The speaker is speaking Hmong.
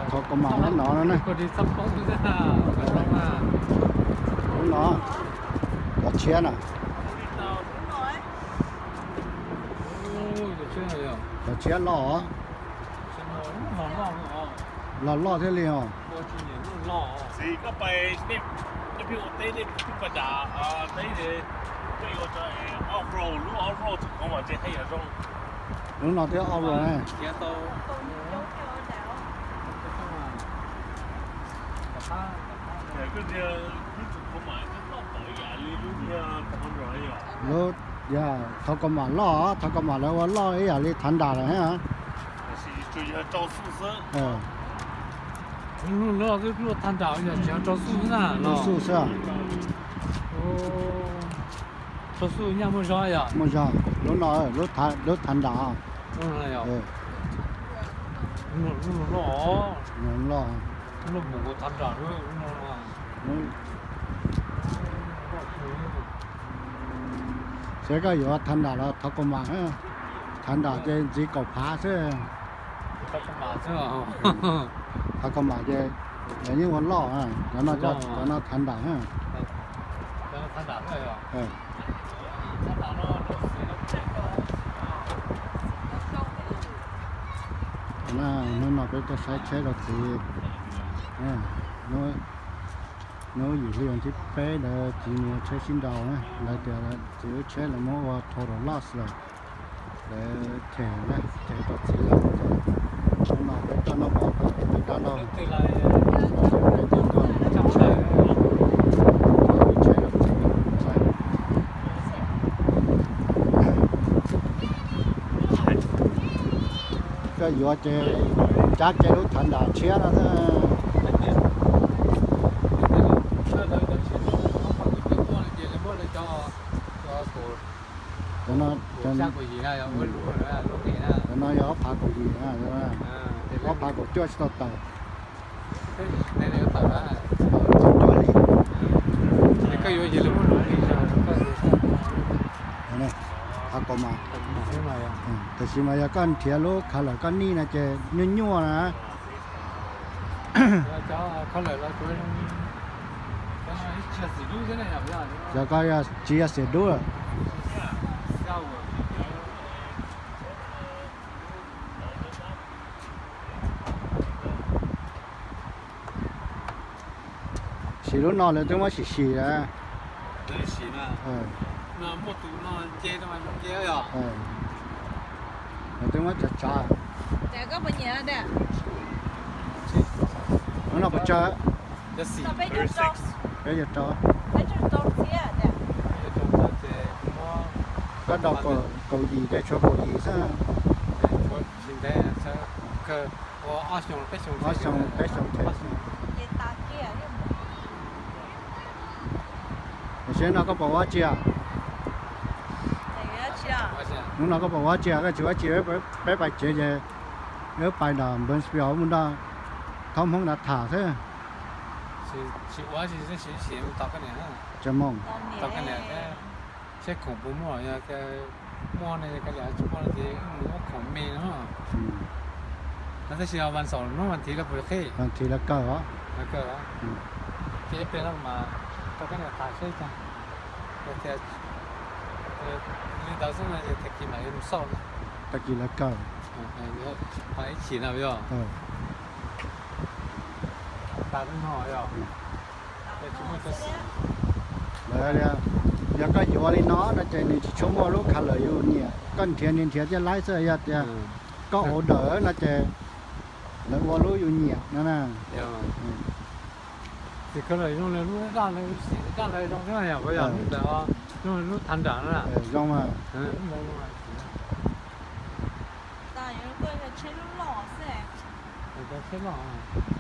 Thov kom mam neb no na. Lub no, cov tshiab na. Cov tshiab loj, loj loj thiab li os. Lub no twb off road na. Lub, thov kom mam loj, thov kom mam lawv ua loj ib yam li thav nram lawm thiab. Lub no twb loj thav nram, yog tsis yog rau xuj na, rau xuj xwb. Rau xuj nyaj muaj zog yom? Muaj zog. Lub no, lub thav nram. Loj, loj mus kuv thav nram. Saib koj yuav thav nram los thov kom mam. Thav nram ces ntxiv kaum phav xwb. Thov kom mam ces lawv yeej ua loj, cov no thav nram. Hnub no peb tuaj saib tsheb rau txiv. Hnub yim hli vas thib peb ntawd txiv mus ua tsheb sib nraus na, lawv tias txiv lub tsheb lawv muab ua total loss lawm. Lawv them na, them rau txiv lawm ces hnub no peb tuaj noj mov rau peb dab laug. Koj yuav ces cab kiag lub thav nram tshiab no. Cov no yog ob phav kaum yim, ob phav kaum cuaj tsis tau tawm. Tab sis mas yog koj nrhiav lub color koj nij no ces nyuaj nyuaj na. Yog koj tsis yog xim dub. Sim lub no lawv twb muab sim sim lawm. Lawv twb muab tsav tsav. Lub no puas tsawg? Peb caug rau. Koj do kaum yim ces tshuav kaum yim xwb. Ob xyoo peb xyoo them. Tam sim no koj puas ua dab tsi? Hnub no koj puas ua dab tsi? Koj tsis ua dab tsi, peb pais tsev ces wb pais nram Burnsville mus nrog Thoob Hmoob ntawd tham xwb. Tsis ua dab tsi, tsis ua dab tsi, tos koj niam. Tsis ua dab tsi, seb khoom puas muaj, yog tias muaj ne koj liam, tsis muaj no ces mus muab khoom me no. Tab sis vas xaum hnub vas thiv lawv puas qhib? Vas thiv lawv kaw os. Lawv kaw os. Ces ib pliag no mas rau koj niam tham seb cas. Yog tias li ntawd xwb no ces tag kis mam li mus xauj. Tag kis lawv kaw. Ib chim no yog. Lawv tias yog koj yuav li no no ces nws tsis tshua muaj lub color yus nyiam, koj nrhiav nrhiav thiaj laib xwb. Yog tias koj order no ces lawv ua lub yus nyiam no na. Ces color zoo li lub daj, xim daj ntawd zoo thiab yom, yog lub ntawd, zoo li lub thav nram no. Zoo mas. Tsheb loj.